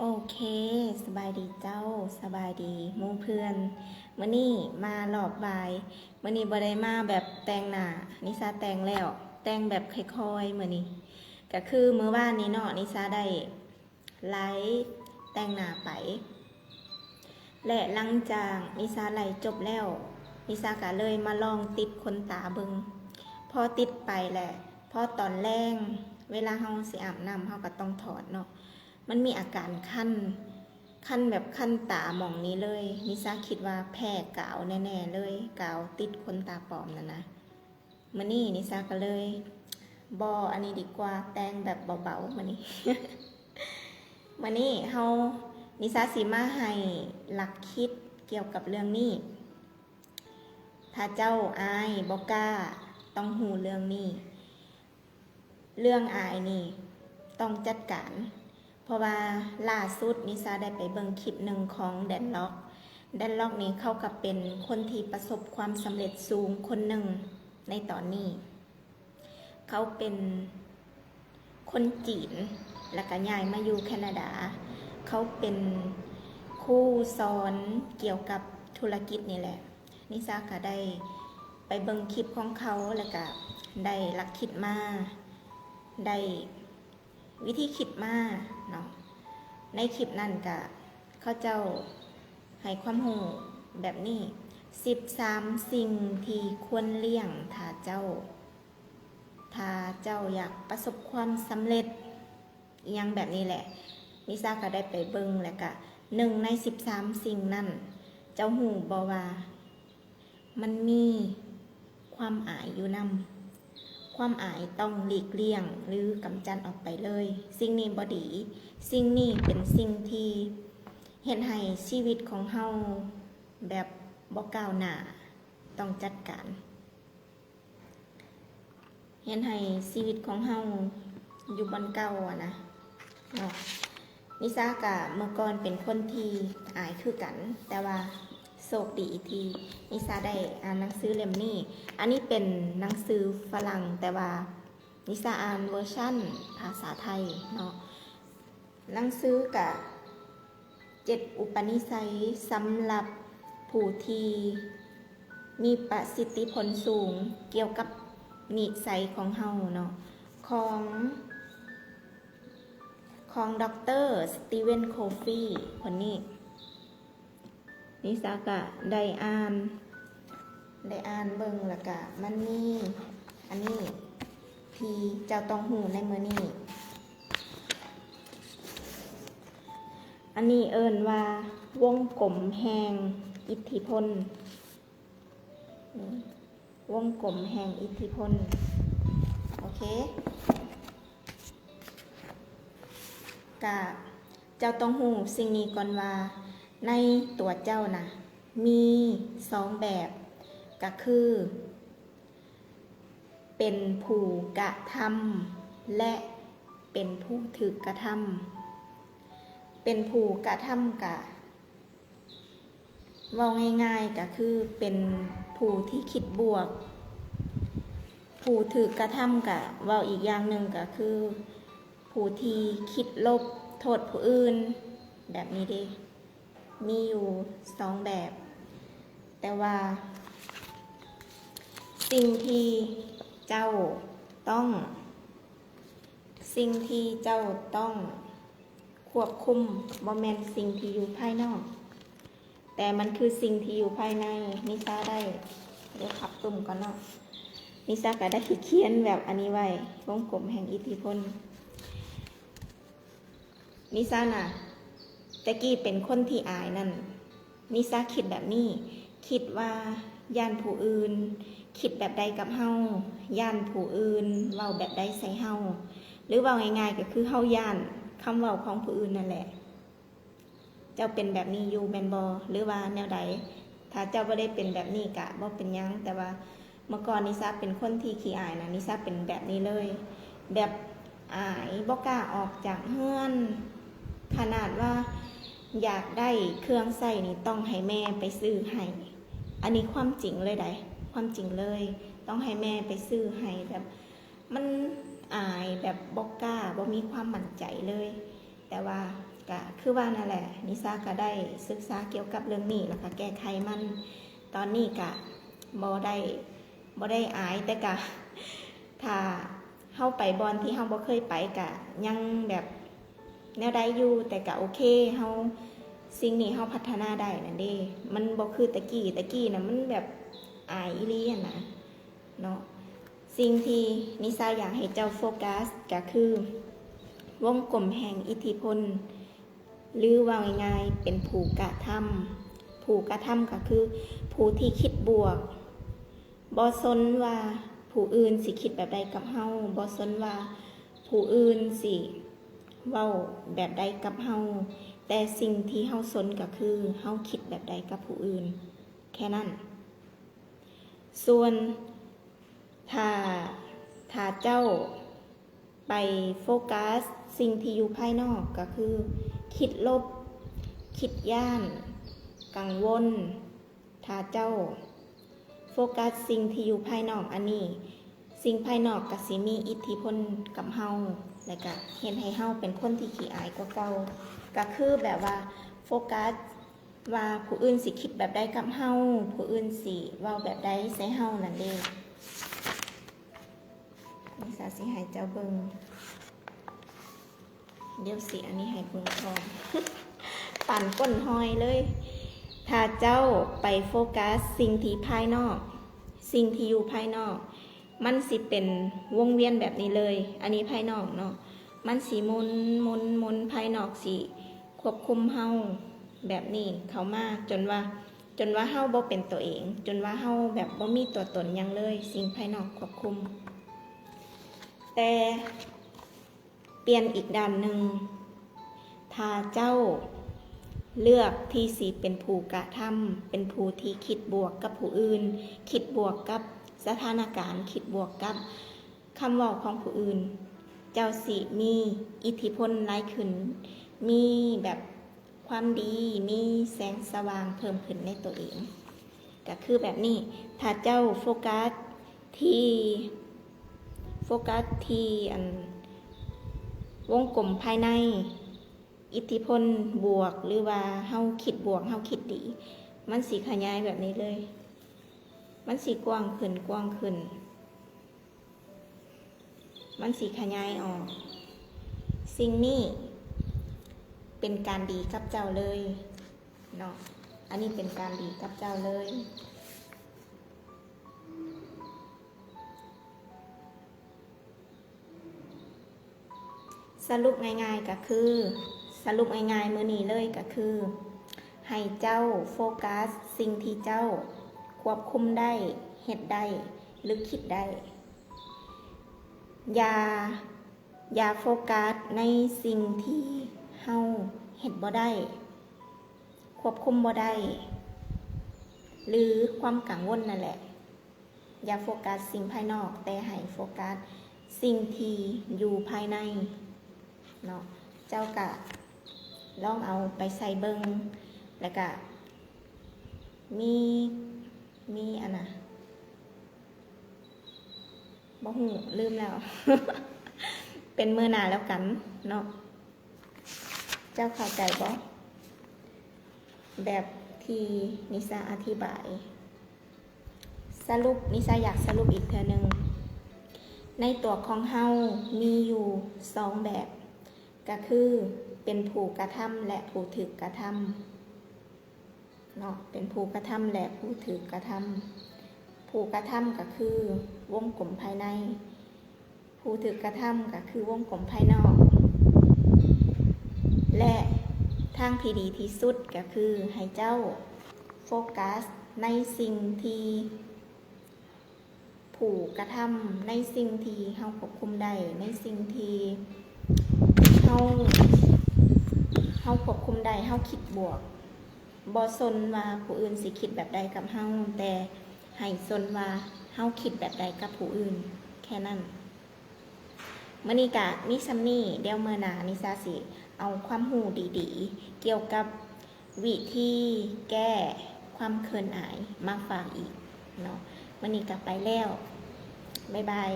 ໂອເຄ ສະບາຍດີເຈົ້າ, ສະບາຍດີໝູ່ເພື່ອນ. ມື້ນີ້ມາລອບບ່າຍ, ມື້ນີ້ບໍ່ໄດ້ມາແບບແຕ່ງໜ້າ, ນິຊາແຕ່ງແລ້ວ, ແຕ່ງແບບຄ່ອຍໆມື້ນີ້. ກະຄືມື້ວານນີ້ເນາະ, ນິຊາໄດ້ໄລແຕ່ງໜ້າໄປ ແລະ ຫຼັງຈາກນິຊາໄລຈົບແລ້ວ, ນິຊາກະເລີຍມາລອງຕິດຂົນຕາເບິ່ງ. ພໍຕິດໄປແຫຼະ, ພໍຕອນແລງ ເວລາເຮົາຊິອາບນ້ຳ ເຮົາກະຕ້ອງຖອດເນາະ. ມັນມີອາການຄັນ, ຄັນແບບຄັນຕາໝ່ອງນີ້ເລີຍ. ນິຊາຄິດວ່າແພ້ກາວແນ່ໆເລີຍ, ກາວຕິດຂົນຕາປອມນັ້ນນະ. ມື້ນີ້ນິຊາກະເລີຍ ບໍ່ ອັນນີ້ດີກວ່າ, ແຕ່ງແບບເບົາໆມື້ນີ້. ມື້ນີ້ເຮົາ, ນິຊາຊິມາໃຫ້ຫຼັກຄິດກ່ຽວກັບເລື່ອງນີ້. ຖ້າເຈົ້າອາຍ, ບໍ່ກ້າ, ຕ້ອງຮູ້ເລື່ອງນີ້. ເລື່ອງອາຍນີ້ຕ້ອງຈັດການ, ເພາະວ່າລ່າສຸດນິຊາໄດ້ໄປເບິ່ງຄລິບໜຶ່ງຂອງແດນລັອກ. ແດນລັອກນີ້ເຂົາກະເປັນຄົນທີ່ປະສົບຄວາມສຳເລັດສູງຄົນໜຶ່ງໃນຕອນນີ້. ເຂົາເປັນຄົນຈີນ ແລ້ວກະຍ້າຍມາຢູ່ແຄນາດາ. ເຂົາເປັນຄູສອນກ່ຽວກັບທຸລະກິດນີ້ແຫຼະ. ນິຊາກະໄດ້ໄປເບິ່ງຄລິບຂອງເຂົາ ແລ້ວກະໄດ້ຫຼັກຄິດມາ, ໄດ້ວິທີຄິດມາເນາະ. ໃນຄລິບນັ້ນກະເຂົາເຈົ້າໃຫ້ຄວາມຮູ້ແບບນີ້, ສິບສາມສິ່ງທີ່ຄວນລ້ຽງຖ້າເຈົ້າ, ຖ້າເຈົ້າຢາກປະສົບຄວາມສຳເລັດ ອີ່ຫຍັງແບບນີ້ແຫຼະ. ນິຊາກະໄດ້ໄປເບິ່ງ ແລ້ວກະໜຶ່ງໃນສິບສາມສິ່ງນັ້ນ, ເຈົ້າຮູ້ບໍ່ວ່າ ມັນມີຄວາມອາຍຢູ່ນຳ. ຄວາມອາຍຕ້ອງຫຼີກລ່ຽງ ຫຼື ກຳຈັດອອກໄປເລີຍ. ສິ່ງນີ້ບໍ່ດີ. ສິ່ງນີ້ເປັນສິ່ງທີ່ເຮັດໃຫ້ຊີວິດຂອງເຮົາແບບບໍ່ກ້າວໜ້າ. ຕ້ອງຈັດການ. ເຮັດໃຫ້ຊີວິດຂອງເຮົາຢູ່ບ່ອນເກົ່າຫັ້ນນະເນາະ. ນິຊາກະເມື່ອກ່ອນເປັນຄົນທີ່ອາຍຄືກັນ, ແຕ່ວ່າໂຊກດີທີ່ນິຊາໄດ້ອ່ານໜັງສືເຫຼັ້ມນີ້. ອັນນີ້ເປັນໜັງສືຝຣັ່ງ, ແຕ່ວ່ານິຊາອ່ານເວີຊັນພາສາໄທເນາະ. ໜັງສືກະເຈັດອຸປະນິໄສສຳລັບຜູ້ທີ່ມີປະສິດທິຜົນສູງກ່ຽວກັບນິໄສຂອງເຮົາເນາະ, ຂອງ, ຂອງ ດອກເຕີ ສະຕີເວັນ ໂຄຟີ ຄົນນີ້. ນິຊາກະໄດ້ອ່ານ, ໄດ້ອ່ານເບິ່ງ ແລ້ວກະມັນມີອັນນີ້ທີ່ເຈົ້າຕ້ອງຮູ້ໃນມື້ນີ້. ອັນນີ້ເອີ້ນວ່າວົງກົມແຫ່ງອິດທິພົນ, ວົງກົມແຫ່ງອິດທິພົນ. ໂອເຄ. ກະເຈົ້າຕ້ອງຮູ້ສິ່ງນີ້ກ່ອນວ່າ ໃນຕົວເຈົ້ານະ ມີສອງແບບ, ກະຄື ເປັນຜູ້ກະທຳ ແລະ ເປັນຜູ້ຖືກກະທຳ. ເປັນຜູ້ກະທຳກະ ເວົ້າງ່າຍໆກະຄືເປັນຜູ້ທີ່ຄິດບວກ. ຜູ້ຖືກກະທຳກະເວົ້າອີກຢ່າງໜຶ່ງກະຄືຜູ້ທີ່ຄິດລົບໂທດຜູ້ອື່ນ ແບບນີ້ເດ້. ມີຢູ່ສອງແບບ, ແຕ່ວ່າສິ່ງທີ່ເຈົ້າຕ້ອງ, ສິ່ງທີ່ເຈົ້າຕ້ອງຄວບຄຸມ ບໍ່ແມ່ນສິ່ງທີ່ຢູ່ພາຍນອກ, ແຕ່ມັນຄືສິ່ງທີ່ຢູ່ພາຍໃນ. ນິຊາໄດ້, ດຽວພັບຕຸ່ມກ່ອນເນາະ. ນິຊາກະໄດ້ຂຽນແບບອັນນີ້ໄວ້, ວົງກົມແຫ່ງອິດທິພົນ. ນິຊານະ ແຕ່ກີ້ເປັນຄົນທີ່ອາຍນັ້ນ, ນິຊາຄິດແບບນີ້, ຄິດວ່າຢ້ານຜູ້ອື່ນຄິດແບບໃດກັບເຮົາ, ຢ້ານຜູ້ອື່ນເວົ້າແບບໃດໃສ່ເຮົາ, ຫຼື ເວົ້າງ່າຍໆກະຄືເຮົາຢ້ານຄຳເວົ້າຂອງຜູ້ອື່ນນັ້ນແຫຼະ. ເຈົ້າເປັນແບບນີ້ຢູ່ແມ່ນບໍ່ ຫຼືວ່າແນວໃດ? ຖ້າເຈົ້າບໍ່ໄດ້ເປັນແບບນີ້ກະບໍ່ເປັນຫຍັງ, ແຕ່ວ່າເມື່ອກ່ອນນິຊາເປັນຄົນທີ່ຂີ້ອາຍນະ, ນິຊາເປັນແບບນີ້ເລີຍ, ແບບອາຍ ບໍ່ກ້າອອກຈາກເຮືອນ, ຂະໜາດວ່າຢາກໄດ້ເຄື່ອງໃຊ້ນີ້ຕ້ອງໃຫ້ແມ່ໄປຊື້ໃຫ້. ອັນນີ້ຄວາມຈິງເລີຍໃດ໋, ຄວາມຈິງເລີຍ, ຕ້ອງໃຫ້ແມ່ໄປຊື້ໃຫ້, ແບບມັນອາຍ, ແບບບໍ່ກ້າ, ບໍ່ມີຄວາມໝັ້ນໃຈເລີຍ. ແຕ່ວ່າກະຄືວ່ານັ້ນແຫຼະ ນິຊາກະໄດ້ສຶກສາກ່ຽວກັບເລື່ອງນີ້ ແລ້ວກະແກ້ໄຂມັນ. ຕອນນີ້ກະບໍ່ໄດ້ ບໍ່ໄດ້ອາຍ ແຕ່ກະຖ້າເຮົາໄປບ່ອນທີ່ເຮົາບໍ່ເຄີຍໄປກະຍັງແບບແນວໃດຢູ່ ແຕ່ກະໂອເຄ ເຮົາ ສິ່ງນີ້ເຮົາພັດທະນາໄດ້ນັ້ນເດ້. ມັນບໍ່ຄືແຕ່ກີ້ ແຕ່ກີ້ນະມັນແບບອາຍອີ່ຫຼີຫັ້ນນະເນາະ. ສິ່ງທີ່ນິຊາຢາກໃຫ້ເຈົ້າໂຟກັສກະຄືວົງກົມແຫ່ງອິດທິພົນ ຫຼື ເວົ້າງ່າຍໆ ເປັນຜູ້ກະທຳ. ຜູ້ກະທຳກະຄືຜູ້ທີ່ຄິດບວກ ບໍ່ສົນວ່າຜູ້ອື່ນຊິຄິດແບບໃດກັບເຮົາ, ບໍ່ສົນວ່າຜູ້ອື່ນຊິເວົ້າແບບໃດກັບເຮົາ, ແຕ່ສິ່ງທີ່ເຮົາສົນກະຄືເຮົາຄິດແບບໃດກັບຜູ້ອື່ນ ແຄ່ນັ້ນ. ສ່ວນ ຖ້າ ຖ້າເຈົ້າໄປໂຟກັສສິ່ງທີ່ຢູ່ພາຍນອກ ກະຄືຄິດລົບ, ຄິດຢ້ານ, ກັງວົນ. ຖ້າເຈົ້າໂຟກັສສິ່ງທີ່ຢູ່ພາຍນອກອັນນີ້, ສິ່ງພາຍນອກກະຊິມີອິດທິພົນກັບເຮົາ ແລະກະເຮັດໃຫ້ເຮົາເປັນຄົນທີ່ຂີ້ອາຍກວ່າເກົ່າ. ກະຄືແບບວ່າໂຟກັສ ວ່າຜູ້ອື່ນຊິຄິດແບບໃດກັບເຮົາ, ຜູ້ອື່ນຊິເວົ້າແບບໃດໃສ່ເຮົານັ້ນເດ້. ນິຊາຊິໃຫ້ເຈົ້າເບິ່ງ. ດຽວຊິອັນນີ້ໃຫ້ເບິ່ງພ້ອມ. ປານກົ້ນຫອຍເລີຍ. ຖ້າເຈົ້າໄປໂຟກັສສິ່ງທີ່ພາຍນອກ, ສິ່ງທີ່ຢູ່ພາຍນອກ, ມັນຊິເປັນວົງວຽນແບບນີ້ເລີຍ. ອັນນີ້ພາຍນອກເນາະ, ມັນຊິໝຸນ, ໝຸນ, ໝຸນ, ພາຍນອກຊິຄວບຄຸມເຮົາແບບນີ້ເຂົ້າມາ ຈົນວ່າ, ຈົນວ່າເຮົາບໍ່ເປັນຕົວເອງ, ຈົນວ່າເຮົາແບບບໍ່ມີຕົວຕົນຫຍັງເລີຍ, ສິ່ງພາຍນອກຄວບຄຸມ. ແຕ່ ປ່ຽນອີກດ້ານໜຶ່ງ, ຖ້າເຈົ້າເລືອກທີ່ຊິເປັນຜູ້ກະທຳ, ເປັນຜູ້ທີ່ຄິດບວກກັບຜູ້ອື່ນ, ຄິດບວກກັບສະຖານະການ, ຄິດບວກກັບຄຳເວົ້າຂອງຜູ້ອື່ນ, ເຈົ້າຊິມີອິດທິພົນຫຼາຍຂຶ້ນ, ມີແບບ ຄວາມດີ, ມີແສງສະຫວ່າງເພີ່ມຂຶ້ນໃນຕົວເອງ. ກະຄືແບບນີ້, ຖ້າເຈົ້າໂຟກັສທີ່, ໂຟກັສທີ່ອັນວົງກົມພາຍໃນ, ອິດທິພົນບວກ ຫຼືວ່າເຮົາຄິດບວກ, ເຮົາຄິດດີ, ມັນຊິຂະຫຍາຍແບບນີ້ເລີຍ. ມັນຊິກວ້າງຂຶ້ນ, ກວ້າງຂຶ້ນ. ມັນຊິຂະຫຍາຍອອກ. ສິ່ງນີ້ເປັນການດີກັບເຈົ້າເລີຍເນາະ, ອັນນີ້ເປັນການດີກັບເຈົ້າເລີຍ. ສະຫຼຸບງ່າຍໆກະຄື, ສະຫຼຸບງ່າຍໆມື້ນີ້ເລີຍກະຄື, ໃຫ້ເຈົ້າໂຟກັສສິ່ງທີ່ເຈົ້າຄວບຄຸມໄດ້, ເຮັດໄດ້ ຫຼື ຄິດໄດ້. ຢ່າ, ຢ່າໂຟກັສໃນສິ່ງທີ່ເຮົາເຮັດບໍ່ໄດ້, ຄວບຄຸມບໍ່ໄດ້ ຫຼື ຄວາມກັງວົນນັ້ນແຫຼະ. ຢ່າໂຟກັສສິ່ງພາຍນອກ, ແຕ່ໃຫ້ໂຟກັສສິ່ງທີ່ຢູ່ພາຍໃນເນາະ. ເຈົ້າກະລອງເອົາໄປໃສ່ເບິ່ງ, ແລ້ວກະມີ, ມີອັນນະ, ບໍ່ຮູ້, ລືມແລ້ວ. ເປັນມື້ໜ້າແລ້ວກັນເນາະ. ເຈົ້າເຂົ້າໃຈບໍ່? ແບບທີ່ນິຊາອະທິບາຍ. ສະຫຼຸບ, ນິຊາຢາກສະຫຼຸບອີກເທື່ອໜຶ່ງ. ໃນຕົວຂອງເຮົາມີຢູ່ສອງແບບ, ກະຄືເປັນຜູ້ກະທຳ ແລະ ຜູ້ຖືກກະທຳເນາະ, ເປັນຜູ້ກະທຳ ແລະ ຜູ້ຖືກກະທຳ. ຜູ້ກະທຳກະຄືວົງກົມພາຍໃນ, ຜູ້ຖືກກະທຳກະຄືວົງກົມພາຍນອກ ແລະ ທາງທີ່ດີທີ່ສຸດກະຄືໃຫ້ເຈົ້າໂຟກັສໃນສິ່ງທີ່ຜູ້ກະທຳ, ໃນສິ່ງທີ່ເຮົາຄວບຄຸມໄດ້, ໃນສິ່ງທີ່ເຮົາ, ເຮົາຄວບຄຸມໄດ້, ເຮົາຄິດບວກ. ບໍ່ສົນວ່າຜູ້ອື່ນຊິຄິດແບບໃດກັບເຮົາ, ແຕ່ໃຫ້ສົນວ່າເຮົາຄິດແບບໃດກັບຜູ້ອື່ນ, ແຄ່ນັ້ນ. ມື້ນີ້ກະມີສ່ຳນີ້, ດຽວມື້ໜ້ານິຊາຊິເອົາຄວາມຮູ້ດີໆ ກ່ຽວກັບວິທີແກ້ຄວາມເຂີນອາຍມາຝາກອີກເນາະ. ມື້ນີ້ກະໄປແລ້ວ, ບາຍບາຍ.